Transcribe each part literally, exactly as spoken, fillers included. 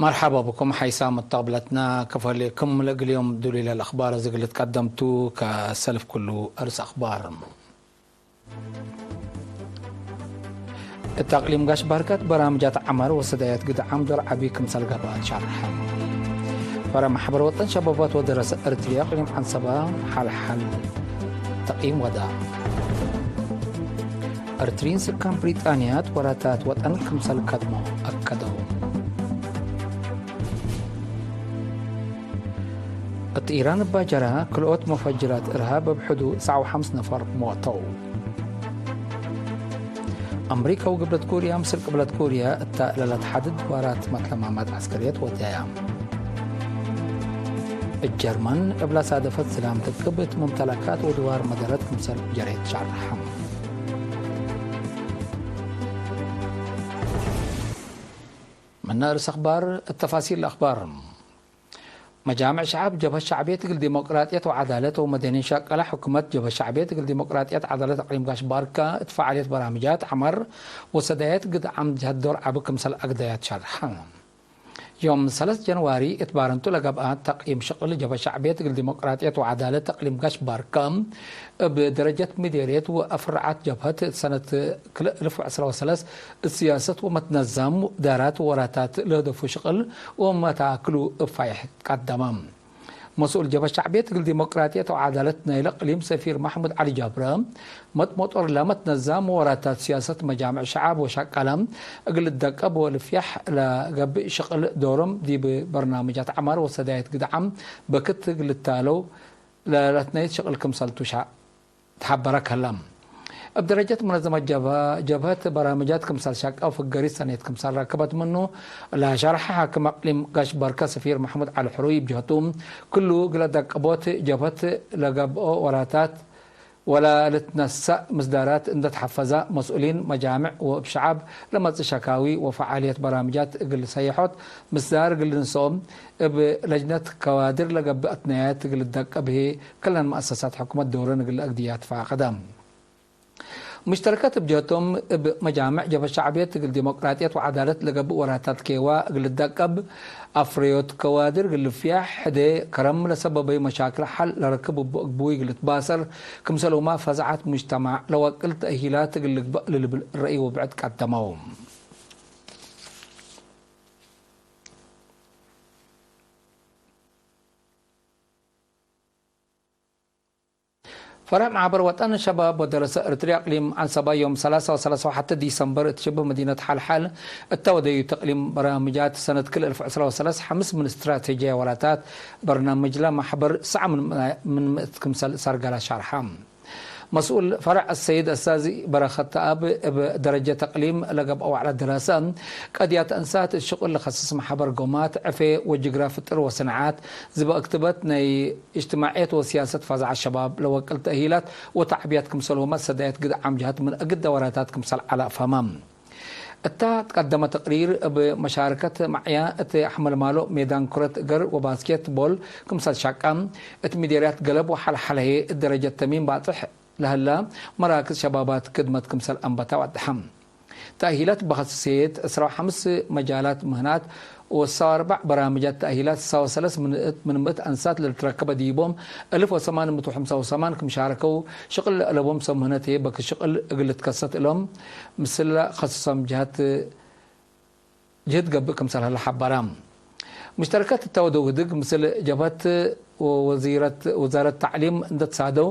መርሐባ ብኩም ሓይሳም መተቅብለትና። ክፈሌኩም ለእግል ዮም ዱሊለ ለአኽባር እግል ልትቀደም ቱ። ከሰልፍ ክሉ እርስ አኽባር። እት አቅሊም ጋሽ ባርከት በራምጃት ዐመር ወሰዳያት ግድዓም ዶር ዐቢ ክምሰል ገብአት ሸርሐ። ፈረ ማሕበር ወጠን ሸባባት ወደረሰ እርትርየ አቅሊም ዐንሰባ ሐልሐል ተቅይም ወዳ። እርትሪን ስካን ብሪጣንያት ወራታት ወጠን ክምሰል ከድሞ አከደው። እት ኢራን እባ ጀራ ክልኦት መፈጅራት እርሃብ እብ ሕዱ ሰዓ ወሐምስ ነፈር ሞተው። አምሪከ ወግብለት ኩርያ ምስል ቅብለት ኩርያ እተ ለለትሐድድ ድዋራት መትለማማት ዐስከርየት ወደያ። እት ጀርመን እብ ለሳደፈት ዝላም ትቅብ እት ሙምተለካት ወድዋር መደረት ክምሰል ጀሬት ሸርሐ። ምነ እርስ አኽባር እት ተፋሲል አኽባር። መጃምዕ ሸዐብ ጀብሀት ሸዕብየት እግል ዲሞቅራጥየት ወዐዳለት ወመደኒን ሸቀለ ሕኩመት ጀብሀት ሸዕብየት እግል ዲሞቅራጥየት ዐዳለት አቅሊም ጋሽ ባርከ እት ፈዓልየት በራምጃት ዐመር ወሰዳየት ግድዓም ጀህት ዶር ዐቢ ክምሰል አግደያት ሸርሐ። ዮም ሰለስ ጀንዋሪ እት ባረንቱ ለገብአ ተቅይም ሽቅል ጀብሀት ሸዕብየት እግል ዲሞቅራጥየት ወዐዳለት አቅሊም ጋሽ ባርከ እብ ደረጀት ምዴርየት ወአፍርዓት ጀብሀት ሰነት ክልኤ እልፍ ወዕስራ ወሰለስ እት ስያሰት ወመትነዛም እዳራት ወራታት ለህደፉ ሽቅል ወመታክሉ እብ ፋይሕ ቀደመ። መስኡል ጀብሀት ሸዕብየት እግል ዲሞቅራጥየት ወዐዳለት ናይለ እቅሊም ሰፊር መሕሙድ ዐሊ ጃብረ፣ መጥመጦር ለመትነዛም ወራታት ስያሰት መጃምዕ ሸዐብ ወሸቀለ እግል ልደቀብ ወልፍያሕ ለገብእ ሽቅል ዶሮም ዲብ በርናምጃት ዐማር ወሰዳየት ግድዓም በክት እግል ልታለው ለለትነይት ሽቅል ክምሰልቱ ሻ-፣ ተሐበረ ከለ። እብ ደረጀት ሙነዘመት ጀብሀ-፣ ጀብሀት በራምጃት ክምሰል ሸቀ ወፍገሪት ሰኔት ክምሰል ረክበት ምኑ ለሸርሐ ሓክም አቅሊም ጋሽ ባርከ ሰፊር መሕሙድ ዐሊ ሕሩይ እብ ጀህቱ፣ ክሉ እግለ ደቀቦት ጀብሀት ለገብኦ ወራታት ወለልትነሰእ ምስዳራት እንደ ተሐፈዘ፣ መስኡሊን መጃምዕ ወእብ ሸዐብ ለመጽእ ሸካዊ ወፈዓልየት በራምጃት እግል ሰይሖት ምስዳር እግል ልንሰኦም፣ እብ ለጅነት ከዋድር ለገብእ አትናያት እግል ልደቀብ ህዬ፣ ክለን መአሰሳት ሕኩመት ዶረን እግል ለአግድያ ትፋቀደ። ሙሽተረከት እብ ጀህቶም፣ እብ መጃምዕ ጀብሀት ሸዕብየት እግል ዲሞቅራጥየት ወዐዳለት ለገብእ ወራታት ኬዋ እግል ልደቀብ፣ አፍረዮት ከዋድር እግል ልፍያሕ፣ ሕዴ ከረም ለሰበበዩ መሻክል ሐል ለረክብ እቡ አግቡይ እግል ልትባሰር፣ ክምሰልሁመ ፈዛዐት ሙጅተማዕ ለወቅል ተእሂላት እግል ልግበእ ለልብል ረእይ ወብዕድ ቀደመው። ፈረዕ መሓበር ወጠን ሸባብ ወደረሰ እርትርየ አቅሊም ዐንሰባ ዮም ሰላሳ ወሰላሳ ወሐተ ዲሰምበር እት ሽብህ መዲነት ሐልሐል እተ ወደዩ ተቅሊም በራምጃት ሰነት ክል እልፍ ዕስራ ወሰለስ ሐምስ ምን እስትራቴጅያ ወራታት በርናምጅለ መሕበር ሰዕ ምን፣ ምን ምእት ክምሰል ሰርገለ ሸርሐ። መስኡል ፈረዕ አሰይድ አሳዚ በረኸት ተአብ እብ ደረጀት አቅሊም ለገብአ ወዕለት ደራሰ ቀድያት አንሳት እት ሽቁል ለከስስ መሓበር ጎማት ዕፌ ወጅግራፍ ፍጥር ወሰንዓት ዝበ እክትበት ናይ እጅትማዕየት ወሲያሰት ፈዛዐት ሸባብ ለወቅል ተእሂላት ወተዕብያት ክምሰልሁመ ሰዳየት ግድዓም ጀሀት ምን እግል ደወራታት ክምሰል ዐለ አፍሀመ። እታ ትቀደመ ተቅሪር እብ መሻረከት መዕያ እት ሐመልማሎ ሜዳን ኩረት እገር ወባስኬት ቦል ክምሰል ሻቃ፣ እት ሚዴርያት ገለብ ወሐልሐለ ህዬ እት ደረጀት ተሚም ባጽሕ ለህላ መራክዝ ሸባባት ክድመት ክምሰል አንበታ ወአድሐ። ተእሂላት በኸስስየት ዕስራ ወሐምስ መጃላት ምህናት ወሰው አርበዕ በራምጃት ተእሂላት ሰው ወሰለስ ምን፣ ምን ምእት አንሳት ለልትረከበ ዲቦም እልፍ ወሰማን ምእት ወሐምሳ ወሰማን ክም ሻረከው ሽቅል ለአለቦም ሰብ ምህነት ህዬ በክ ሽቅል እግል ልትከሰት እሎም ምስለ ከስሶም ጀሀት ጅህድ ገብእ ክምሰል ሀለ ሐበረ። ሙሽተረከት እተ ወደው ህድግ ምስል ጀብሀት ወወዚረት፣ ወዛረት ተዕሊም እንደ ትሳደው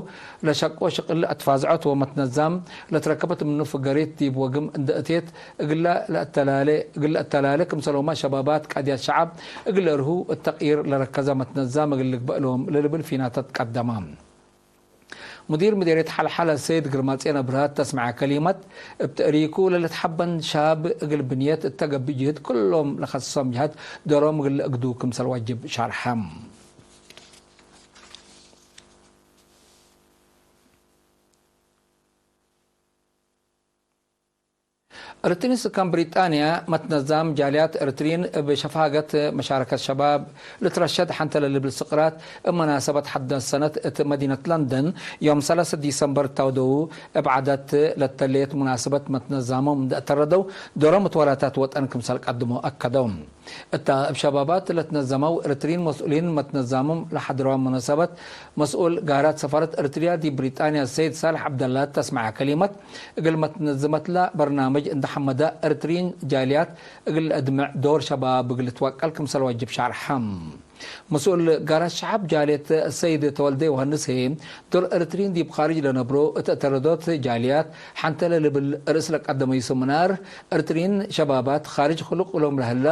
ለሸቆ ሽቅል አትፋዝዖት ወመትነዛም ለትረከበት ምኑ ፍገሪት ዲብ ወግም እንደ እቴት እግለ ለአተላሌ፣ እግል ለአተላሌ ክምሰልሁመ ሸባባት ቃድያት ሸዐብ እግል ለእርሁ እት ተቅይር ለረከዘ መትነዛም እግል ልግበእ ሎም ለልብል ፊናተት ቀደመ። ሙዲር ምዴርየት ሐልሐለ ሰይድ ግርማጼን አብርሃት ተስምዐ ከሊመት፣ እብ ተእሪኩ ለልትሐበን ሻብ እግል ብንየት እተ ገብእ ጅህድ ክሎም ለከስሶም ጀሀት ዶሮም እግል ለአግዱ ክምሰል ዋጅብ ሸርሐ። እርትሪን ስካን ብሪጣንያ፣ መትነዛም ጃልያት እርትሪን እብ ሸፋገት መሻረከት ሸባብ ልትረሸድ ሐንተ ለልብል ስቅራት፣ እብ መናሰበት ሐዳስ ሰነት እት መዲነት ለንደን፣ ዮም ሰለስ ዲሰምበር እታወደዉ፣ እብ ዐዳት ለተሌት ሙናሰበት መትነዛሞም እንደ እተረደው፣ ዶሮም እት ወላታት ወጠን ክምሰል ቀድሞ አከደው። እታ እብ ሸባባት ለትነዘመው እርትሪን መስኡሊን መትነዛሞም ለሐድረዋ ሙናሰበት፣ መስኡል ጋራት ሰፋረት እርትርያ ዲብ ብሪጣንያ ሰይድ ሳልሕ ዐብደላ ተስመዐ ከሊመት፣ እግል መትነዝመትላ በርናምጅ እንደ ሐመዳ እርትሪን ጃልያት እግል ለአድምዕ ዶር ሸባብ እግል ልትወቀል ክምሰል ወጅብ ሸርሐ። መስኡል ጋራት ሸዐብ ጃልየት ሰይድ ተወልደ ዮሐንስ ህዬ፣ ዶር እርትሪን ዲብ ካርጅ ለነብሮ እት እተረዶት ጃልያት ሐንተ ለልብል ርእስ ለቀደመዩ ስምናር፣ እርትሪን ሸባባት ካርጅ ክሉቅ እሎም ለህለ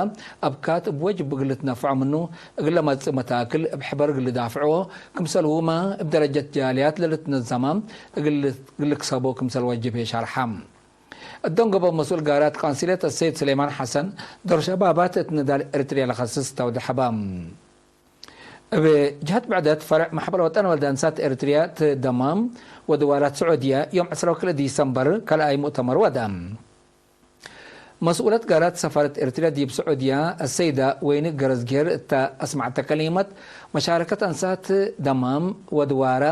አብካት እብ ወጅብ እግል ልትነፍዖ ምኑ እግል ለመጽእ መታክል እብ ሕበር እግል ልዳፍዖ ክምሰልሁመ እብ ደረጀት ጃልያት ለልትነዘመ እግል ልክሰቦ ክምሰል ወጅብ ህዬ ሸርሐ። እት ደንጎበ መስኡል ጋራት ቃንሲለት አሰይድ ሱሌማን ሐሰን፣ ዶር ሸባባት እት ንዳል ኤረትርያ ለከስስ ተውደሐ በ። እብ ጀሀት ብዕደት፣ ፈርዕ መሕበር ወጠን ወልድ አንሳት ኤረትርያ እት ደማም ወድዋራት ስዑድየ፣ ዮም ዕስራ ወክልኤ ዲሰምበር፣ ካልኣይ ሙእተመር ወደ። መስኡለት ጋራት ሰፋረት ኤረትርያ ዲብ ስዑድየ፣ አሰይዳ ወይኒ ገረዝጌር እተ አስመዐተ ከሊመት፣ መሻረከት አንሳት ደማም ወድዋረ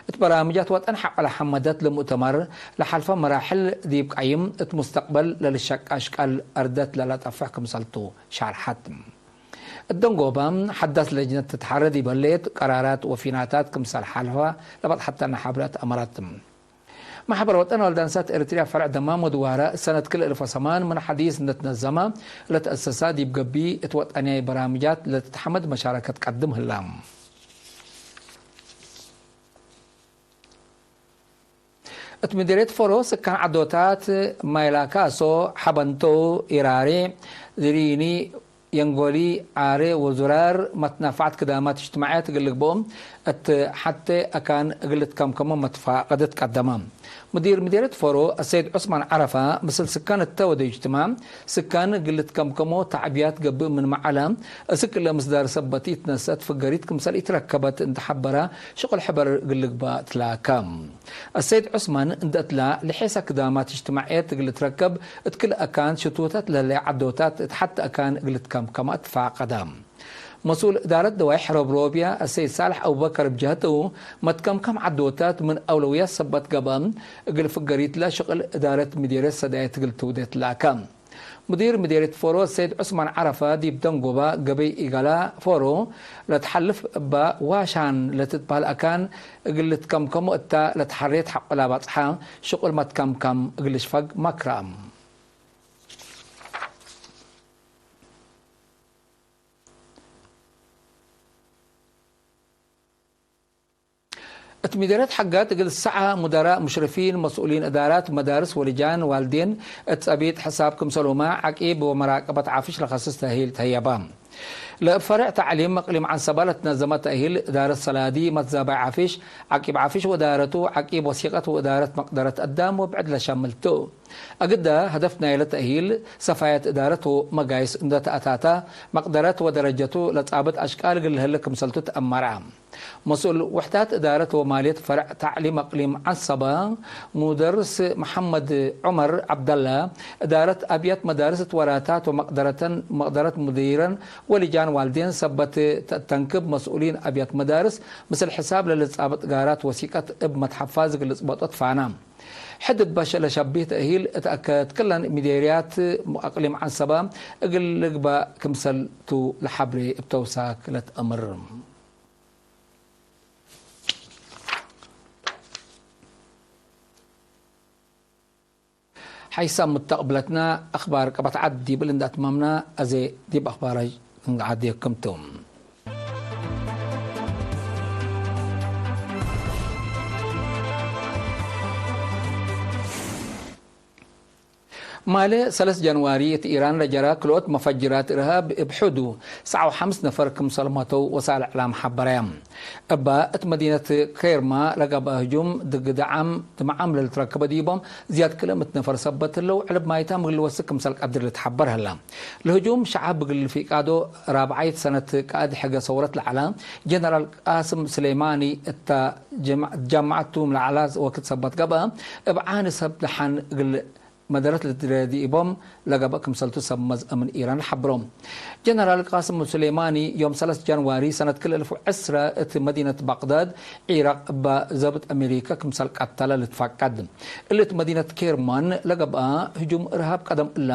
እት በራምጃት ወጠን ሐቆለ ሐመደት ለሙእተመር፣ ለሐልፈ መራሕል ዲብ ቀይም እት ሙስተቅበል ለልሸቅ አሽቃል አርደት ለለጠፍሕ ክምሰልቱ ሻርሐት። እት ደንጎበ፣ ሐዳስ ለጅነት ትትሐረ ዲብ ህሌት፣ ቀራራት ወፊናታት ክምሰል ሐልፈ ለበጽሐተነ ሐብረት አመረት። መሕበር ወጠን ወልድ አንሳት ኤረትርያ ፈርዕ ደማም ወድዋረ፣ ሰነት ክልኤ እልፍ ወሰማን ምን ሐዲስ እንደ ትነዘመ ለተአሰሰ፣ ዲብ ገብእ እት ወጠንያይ በራምጃት ለትትሐመድ መሻረከት ቀድም ህላ። እት ምዴርየት ፎሮ ስካን ዐዶታት ማይላካሶ፣ ሐበንቶ፣ ኢራሬ፣ ዝሪኒ፣ የንጎሊ፣ ዓሬ ወዙራር መትናፋዕት ክዳማት እጅትማዕየት እግል ልግብኦ እት ሐቴ አካን እግል ልትከምከሞ መትፋቀደት ቀደመ። ሙዲር ምዴርየት ፎሮ አሰይድ ዑስማን ዐረፋ፣ ምስል ስካን እተ ወደ እጅትማዕ ስካን እግል ልትከምከሞ ተዕብያት ገብእ ምንመ ዐለ፣ እስክ እለ ምስዳር ሰበት ኢትነሰአት ፍገሪት ክምሰል ኢትረከበት እንደ ሐበረ፣ ሽቁል ሕበር እግል ልግባእ ትላከ። አሰይድ ዑስማን እንደ እትላ፣ ለሔሰ ክዳማት እጅትማዕየት እግል ልትረከብ እት ክል አካን ሽቱታት ለህለየ ዐዶታት እት ሐቴ አካን እግል ልትከምከመ ትፋቀደ። መስኡል እዳረት ደዋይሕ ሮብሮብያ አሰይድ ሳልሕ አቡበከር እብ ጀህቱ፣ መትከምከም ዐዶታት ምን አውለውያት ሰበት ገብአ፣ እግል ፍገሪትለ ሽቅል እዳረት ምዴርየት ሰዳየት እግል ትውዴ ትላከ። ሙዲር ምዴርየት ፎሮ ሰይድ ዑስማን ዐረፋ ዲብ ደንጎባ ገበይ ኢገላ ፎሮ ለትሐልፍ እበ ዋሻን ለትትበህል አካን እግል ልትከምከሞ እተ ለተሐሬት ሐቆ ለበጽሐ ሽቁል መትከምከም እግል ልሽፈግ መክረ። እት ምዴርየት ሐጋት እግል ሰዓ ሙደራእ፣ ሙሽረፊን፣ መስኡሊን እዳራት መዳርስ ወልጃን ዋልዴን እት ጸብጥ ሕሳብ ክምሰልሁመ ዐቂብ ወመራቀበት ዓፍሽ ለከስስ ተእሂል ተህየበ። ለእብ ፈርዕ ተዕሊም እቅሊም ዐንሰበ ለትነዘመ ተእሂል እዳረት ሰላዲ፣ መትዛባይ ዓፍሽ፣ ዐቂብ ዓፍሽ ወእዳረቱ፣ ዐቂብ ወሲቀት ወእዳረት መቅደረት አዳም ወብዕድ ለሸምል ቱ። አግደ ሀደፍ ናይለ ተእሂል ሰፋየት እዳረት ወመጋይስ እንደ ተአታተ፣ መቅደረት ወደረጀቱ ለጻብጥ አሽቃል እግል ለህለ ክምሰልቱ ተአመረ። መስኡል ውሕዳት እዳረት ወማልየት ፈርዕ ተዕሊም እቅሊም ዐንሰበ፣ ሙደርስ መሐመድ ዑመር ዐብደለ፣ እዳረት አብያት መዳርስ እት ወራታት ወመቅደረተን፣ መቅደረት ሙዲረን ወልጃን ዋልዴን ሰበት ተአተንክብ መስኡሊን አብያት መዳርስ ምስል ሕሳብ ለልጻብጥ ጋራት ወሲቀት እብ መትሐፋዝ እግል ልጽበጦ ትፋና። ሕድ እበ ለሸቢህ ተእሂል እት አከት ክለን ምዴርያት አቅሊም ዐንሰበ እግል ልግባእ ክምሰል ቱ ለሐብሬ እብ ተውሳክ ለትአምር። ሐይሳም ሙተቅብለትና አክባር ቀበት ዐድ ዲብል እንደ አትማምና፣ አዜ ዲብ አክባር እንገዓዴኩም ቱ። ማሌ ሰለስ ጃንዋሪ እት ኢራን ለጀረ ክልኦት መፈጅራት እርሃብ እብ ሕዱ ሰዓ ወሐምስ ነፈር ክምሰል መተው ወሳእል እዕላም ሐበረ። እበ እት መዲነት ኬርማ ለገብአ ህጁም ድግዳዓም ድመዓም ለልትረከበ ዲቦም ዝያድ ክልኤ ምእት ነፈር ሰበት ህለው ዕልብ ማይታም እግል ልወስክ ክምሰል ቀድር ልትሐበር ህለ። ለህጁም ሸዐብ እግል ፊቃዶ ራብዓይት ሰነት ቃእድ ሕገ ሰውረት ለዐለ ጀነራል ቃስም ስሌማኒ እተ ጀም-፣ ጃምዐቱ ለዐለ ወክድ ሰበት ገብአ፣ እብ ዓኒ ሰብ ደሐን እግል መደረት ልትረዲ እቦም ለገብአ ክምሰልቱ ሰብ መዝአ ምን ኢራን ለሐብሮ። ጀነራል ቃስም ሱሌማኒ ዮም ሰለስ ጃንዋሪ ሰነት ክል እልፍ ወዕስረ እት መዲነት ባቅዳድ ዒራቅ እበ ዘብጥ አሜሪከ ክምሰል ቀተለ ልትፋቀድ። እሊ እት መዲነት ኬርማን ለገብአ ህጁም እርሃብ ቀደም እለ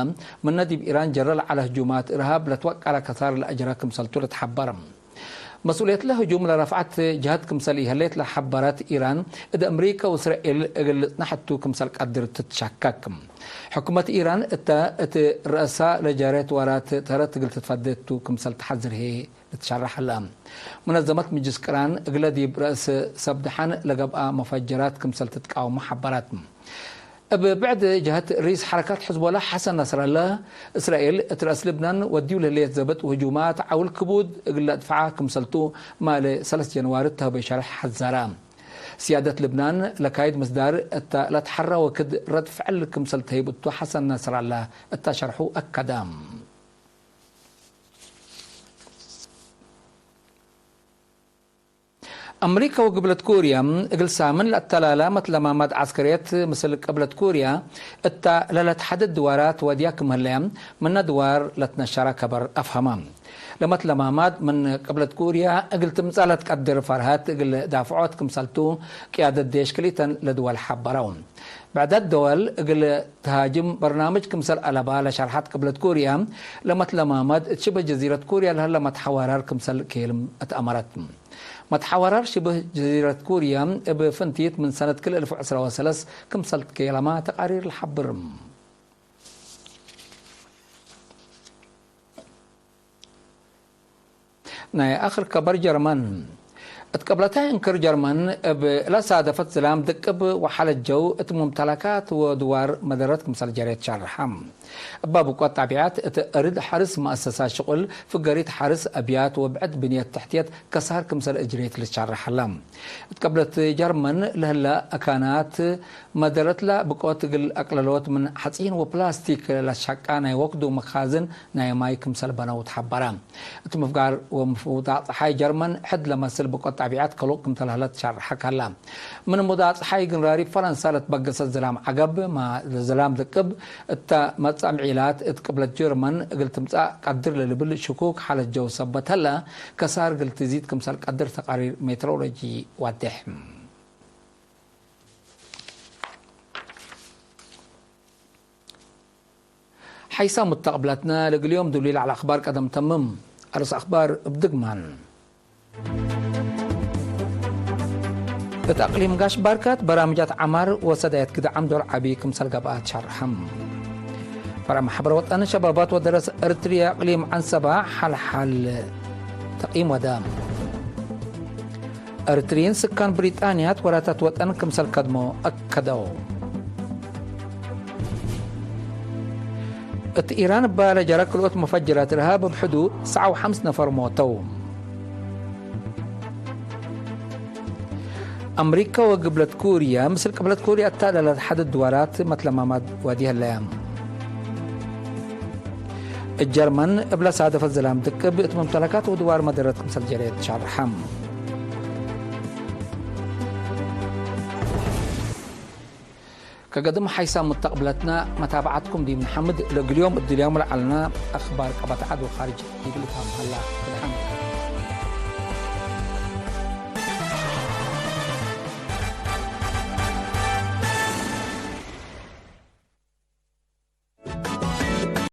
ምነ ዲብ ኢራን ጀረ ለዐለ ህጁማት እርሃብ ለትወቀለ ከሳር ለአጀረ ክምሰልቱ ልትሐበር። መስኡልየትለ ህጁም ለረፍዐት ጀሀት ክምሰል ኢሀሌት ለሐበረት ኢራን፣ እት አምሪከ ወእስራኤል እግል ልጽነሕ ቱ ክምሰል ቀድር ትትሸከክ። ሕኩመት ኢራን እተ እት ረአሳ ለጀሬት ወራት ተረት እግል ትትፈዴ ቱ ክምሰል ተሐዝር ህዬ ልትሸረሕ ሀለ። ሙነዘመት ምጅስ ቅራን እግለ ዲብ ረአስ ሰብ ደሐን ለገብአ መፈጀራት ክምሰል ትትቃወሙ ሐበራት። እብ ብዕድ ጀሀት፣ ርኢስ ሐረካት ሕዝቦላህ ሐሰን ነስረላህ፣ እስራኤል እት ረአስ ልብናን ወድዩ ለህሌት ዘብጥ ወህጁማት ዐውል ክቡድ እግል ለአድፍዓ ክምሰልቱ፣ ማሌ ሰለስ ጀንዋሪ ተህቤ ሸርሕ ሐዘረ። ስያደት ልብናን ለካይድ ምስዳር እተ ለትሐራ ወክድ ረድ ፍዕል ክምሰል ተህይብ እቱ ሐሰን ነስረላህ እተ ሸርሑ አከደ። አምሪከ ወግብለት ኮርያ እግል ሳምን ለአተላላ መትለማማድ ዐስከርየት ምስል ቅብለት ኮርያ እታ ለለትሐድድ ድዋራት ወድያ ክም ህለ፣ ምነ ድዋር ለትነሸረ ከበር አፍሀመ። ለመትለማማድ ምን ቅብለት ኮርያ እግል ትምጸእ ለትቀድር ፈርሀት እግል ዳፍዖት ክምሰልቱ ቅያደት ዴሽ ክልኢተን ለድወል ሐበረው። ብዕዳት ደወል እግል ተሃጅም በርናምጅ ክምሰል አለባ ለሸርሐት ቅብለት ኮርያ፣ ለመትለማማድ እት ሽብህ ጀዚረት ኮርያ ለህለ መትሐወራር ክምሰል ኬልም እት አመረት። መትሐወራር ሽብህ ጀዚረት ኮርያ እብ ፍንቲት ምን ሰነት ክል እልፍ ወዕስረ ወሰለስ ክምሰል ትኬለመ ተቃሪር ለሐብር። ናይ አክር ከበር ጀርመን። እት ቅብለታይ እንክር ጀርመን እብ ለሳደፈት ዝላም ድቅብ ወሐለት ጀው እት ሙምተለካት ወድዋር መደረት ክምሰል ጀሬት ሸርሐ። እበ ብቆት ጣቢዐት እት እርድ ሐርስ መአሰሳት ሽቁል ፍገሪት ሐርስ አብያት ወብዕድ ብንየት ተሕትየት ከሳር ክምሰል እጅሬት ልትሸርሕ ሀለ። እት ቅብለት ጀርመን ለህለ አካናት መደረትለ ብቆት እግል አቅለሎት ምን ሐጺን ወፕላስቲክ ለትሸቃ ናይ ወክዱ መካዝን ናይ ማይ ክምሰል በነው ተሐበረ። እት ምፍጋር ወምውዳቅ ጸሓይ ጀርመን ሕድ ለመስል ብቆት ጣቢዐት ከሉቅ ክምተ ለህለት ሸርሐ ከላ። ምን ሙዳቅ ጸሓይ ግንራሪ ፈረንሳ ለትበገሰት ዝላም ዐገብ፣ ማ ለዝላም ድቅብ እተ መጽአ ምዒላት እት ቅብለት ጀርመን እግል ትምጸእ ቀድር ለልብል ሽኩክ ሐለት ጀው ሰበት ሀለ፣ ከሳር እግል ትዚድ ክምሰል ቀድር ተቃሪር ሜትሮሎጂ ዋዴሕ። ሓይሳም ሙተቅብለትነ ለእግል ዮም ዱሊ ለዐለ አክባር ቀደም ተምም። አርስ አክባር እብ ድግማን። እት አቅሊም ጋሽ ባርካት በራምጃት ዐማር ወሰዳየት ግድዓም ዶል ዐቢ ክምሰል ገብአት ሸርሐም። ፈርዕ መሕበር ወጠን ሸባባት ወደረስ እርትርየ አቅሊም ዐንሰባ ሐልሐል ተቅይም ወደ። እርትርይን ስካን ብሪጣንያት ወራታት ወጠን ክምሰል ከድሞ አከደው። እት ኢራን እባ ለጀረ ክልኦት መፈጅራት እርሃብ እብ ሕዱ ሰዓ ወሐምስ ነፈር ሞተው። አምሪካ ወግብለት ኩርያ፣ ምስል ቅብለት ኩርያ እታ ለለትሐደድ ድዋራት መትለማማድ ወዲ ህለያ። እት ጀርመን እብለ ሳደፈት ዝላም ድቅብ እት መምተለካት ወድዋር መደረት ክምሰል ጀሬት ሻርሐ። ከገድም ሓይሳም ሙተቅብለትና መታብዓትኩም ዲብ ነሐምድ። ለእግል ዮም እድልያሙ ለዐልና አክባር ቀበት ዐድ ወካርጅ ዲብ ልታም ሀላ።